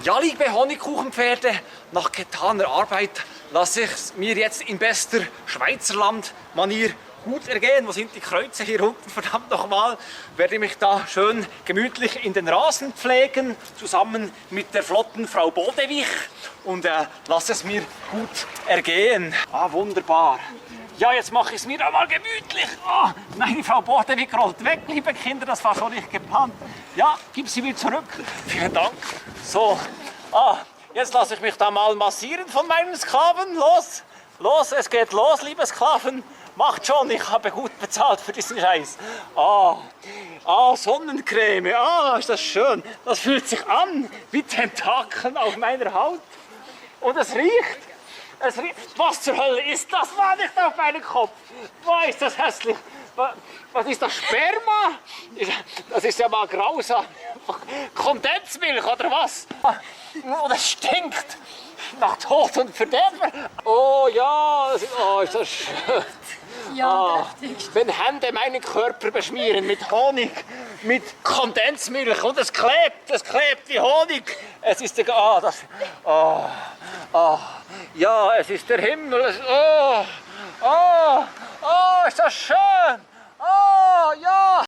Ja, liebe Honigkuchenpferde, nach getaner Arbeit lasse ich es mir jetzt in bester Schweizerland-Manier gut ergehen. Wo sind die Kreuze hier unten? Verdammt nochmal. Werde mich da schön gemütlich in den Rasen pflegen, zusammen mit der flotten Frau Bodewich. Und lasse es mir gut ergehen. Ah, wunderbar. Ja, jetzt mache ich es mir einmal gemütlich. Oh, nein, die Frau Bodewig rollt weg, liebe Kinder, das war so nicht geplant. Ja, gib sie mir zurück. Vielen Dank. So, jetzt lasse ich mich da mal massieren von meinen Sklaven. Los, los, es geht los, liebe Sklaven. Macht schon, ich habe gut bezahlt für diesen Scheiß. Sonnencreme, ist das schön. Das fühlt sich an wie Tentakeln auf meiner Haut. Und es riecht. Was zur Hölle ist das? War nicht auf meinen Kopf. Boah, ist das hässlich. Was ist das? Sperma? Das ist ja mal grausam. Kondensmilch oder was? Und es stinkt nach Tod und Verderben. Oh ja, ist das schön. Ja, wenn Hände meinen Körper beschmieren mit Honig, mit Kondensmilch und es klebt wie Honig. Es ist ja, es ist der Himmel. Ist das schön. Ja.